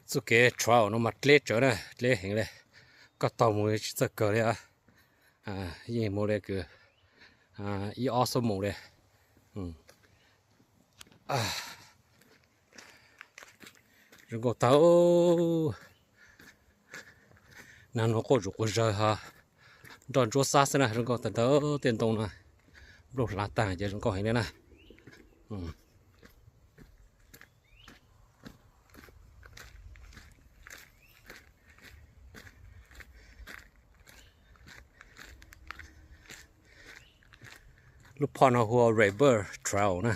Suzuki Trial ເນາະ ມາເລຍເຈີນະ ເລຍເຫັນເລີຍ ກໍຕໍ່ໝູ່ຊິເຈີເກີເລີຍອະ ອ່າ ຍິງໝູ່ເລີຍຄື ອ່າ ອີອອສໝູ່ເລີຍ ອືມ ອ່າ Rừng Gốc Thảo. Nắng nó khô rục khô giờ ha. Đòn chúa sát xí nè, rừng gốc tận tớ tiên tông nè. Lục lá tàng chứ rừng gốc hành đây nè. Ừ. Lục phòn nó hùa Rubber Trail nè.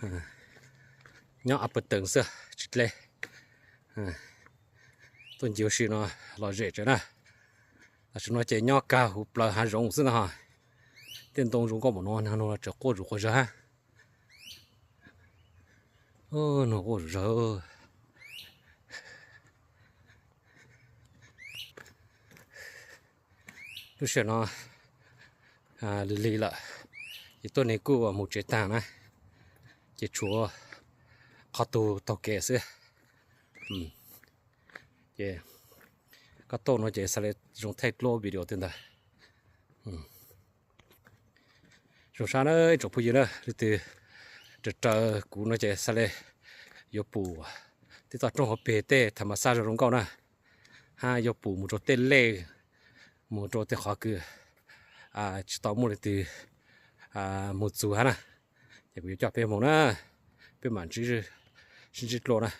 Ơ, nho áp bật tường xưa, chít lê. Ơ, tuần chiều xí nó lò rễ trở nè. Là chúng nó chạy nho cao hụp lờ há rống xưa nè hả. Tiên tông rống có một nó, nó là trở cô rủ cô giờ ha. Ơ, nó cô rủ giờ. ລູກເສືອເນາະ ອ່າ ລີໆລະ ອີໂຕນີ້ກູວ່າໝູ່ເຈັດຕ່າງນະ ເຈັດຊົວ ເຂົ້າຕູ້ເຖົ້າແກ່ເສືອ ອືມ ເຈ ກໍໂຕເນາະ ເຈ ສະເລັດ ລົງໄທໂກລວິດີໂອຕື່ນດາ ອືມ ສົງສານເອີຍ ຈົບຜູ້ຍິງເດີ ຫຼືຕື່ ເດີ ເດີ ກູເນາະ ເຈ ສະເລັດ ໂຍປູ ຕິດຕໍ່ ໂຈງຫົວເປເຕ ທຳມະຊາດ ໂຈງເກົ້ານະ ຫາໂຍປູ ໝູ່ໂຕເຕເລ ໝູ່ໂຕເຕຂໍຄື ອ່າ ຊິຕໍ່ໝູ່ເລຍຕື່ ອ່າ ໝູ່ຊູຫັ້ນນະ ເຈົ້າ ກູຈະເປັນໝູ່ນະ ເປັນໝານຊິ ຊິໂລນະ